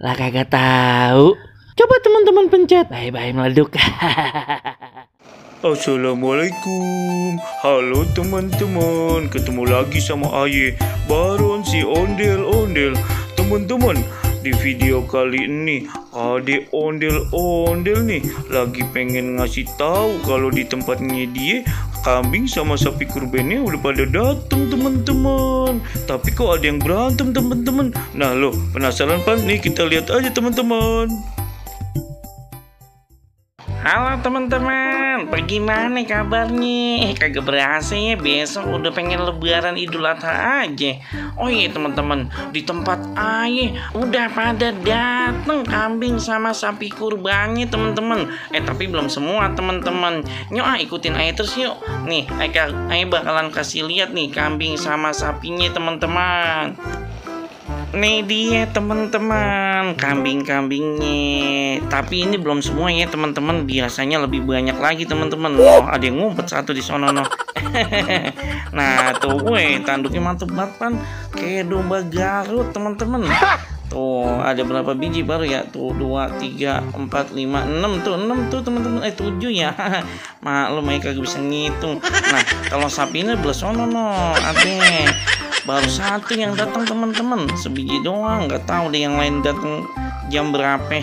Lah kagak tahu. Coba teman-teman pencet. Bye-bye meleduk. Assalamualaikum. Halo teman-teman, ketemu lagi sama Aye Baron si ondel-ondel. Teman-teman, di video kali ini Ade ondel-ondel nih lagi pengen ngasih tahu kalau di tempatnya dia kambing sama sapi kurbannya udah pada dateng teman-teman. Tapi kok ada yang berantem teman-teman. Nah lo penasaran pan? Nih kita lihat aja teman-teman. Halo teman-teman, bagaimana kabarnya? Kagak berasa ya, besok udah pengen lebaran Idul Adha aja. Oh iya teman-teman, di tempat Aye udah pada dateng kambing sama sapi kurbannya teman-teman. Tapi belum semua teman-teman. Yuk ikutin Aye terus yuk. Nih, Aye bakalan kasih lihat nih kambing sama sapinya teman-teman. Nih dia teman-teman, kambing-kambingnya. Tapi ini belum semua ya teman-teman. Biasanya lebih banyak lagi teman-teman. Oh, ada yang ngumpet satu di sono. Nah tuh, tanduknya mantep banget kan. Kayak domba Garut teman-teman. Tuh ada berapa biji baru ya? Tuh 2, 3, 4, 5, 6 tuh 6 tuh teman-teman. 7 ya. Maklum kagak bisa ngitung. Nah kalau sapi ini belas sono ade. Baru satu yang datang teman-teman, sebiji doang, nggak tahu deh yang lain datang jam berapa.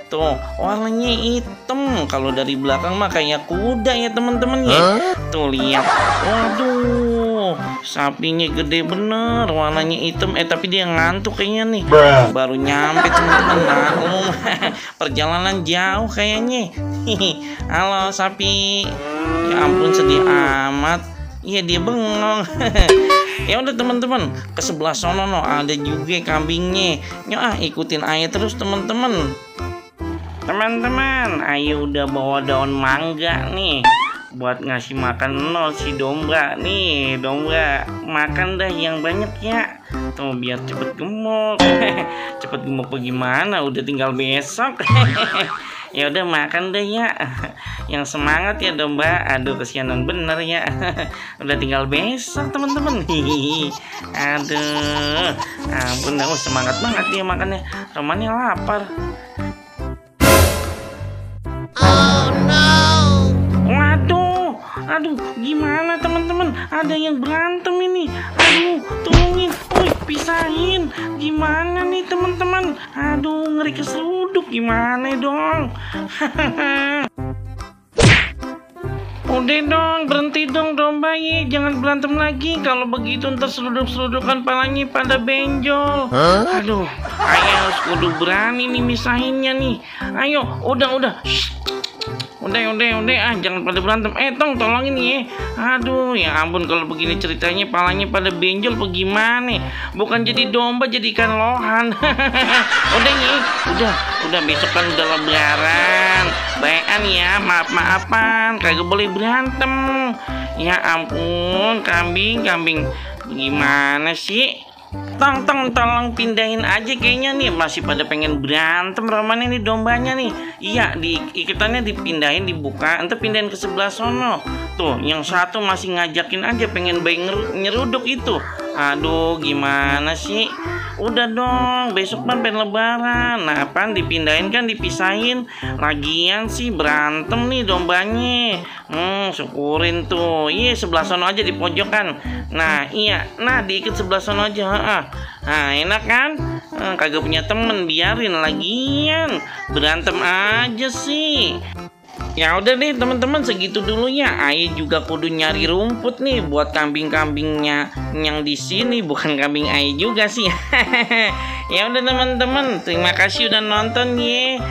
Tuh warnanya hitam, kalau dari belakang mah kayak kuda ya teman-teman ya. Tuh lihat, waduh, sapinya gede bener, warnanya hitam. Tapi dia ngantuk kayaknya nih. Baru nyampe teman-teman, maklum. Perjalanan jauh kayaknya. Halo sapi, ya ampun sedih amat. Iya dia bengong. Ya udah teman-teman, ke sebelah sono ada juga kambingnya. Yuk ikutin Aye terus teman-teman. Teman-teman, Aye udah bawa daun mangga nih buat ngasih makan si domba nih. Domba makan dah yang banyak ya. Tuh biar cepet gemuk. Cepet gemuk bagaimana? Udah tinggal besok. Ya udah makan deh ya. Yang semangat ya domba. Aduh kesianan bener ya. Udah tinggal besok teman-teman. Aduh ampun, semangat banget dia makannya. Romannya lapar. Oh no. Aduh gimana teman-teman, ada yang berantem ini. Aduh tolongin, pisahin. Gimana nih teman-teman? Aduh ngeri keseruduk, gimana dong? Udah dong, berhenti dong domba ya. Jangan berantem lagi. Kalau begitu ntar seruduk-serudukan palanya pada benjol. Aduh, Aye harus kudu berani nih misahinnya nih. Ayo, udah. Udah, jangan pada berantem. Tolongin ya. Aduh, ya ampun kalau begini ceritanya palanya pada benjol bagaimana? Bukan jadi domba, jadi ikan lohan. Udah besok kan udah lebaran. Bayan ya, maaf-maafan, kagak boleh berantem. Ya ampun, kambing. Bagaimana sih? Tolong pindahin aja kayaknya nih, masih pada pengen berantem romannya nih dombanya nih. Iya, ikatannya dipindahin, dibuka, entar pindahin ke sebelah sono. Tuh, yang satu masih ngajakin aja pengen bayi nyeruduk itu. Aduh, gimana sih? Udah dong, besok kan pengen lebaran. Nah, pan dipindahin kan dipisahin. Lagian sih berantem nih dombanya. Syukurin tuh. Iya, sebelah sono aja di pojokan. Nah, iya. Nah, diikat sebelah sono aja. Nah, enak kan? Kagak punya temen, biarin lagian. Berantem aja sih. Ya udah deh teman-teman, segitu dulu ya. Aye juga kudu nyari rumput nih buat kambing-kambingnya yang di sini, bukan kambing Aye juga sih. Ya udah teman-teman, terima kasih udah nonton ya.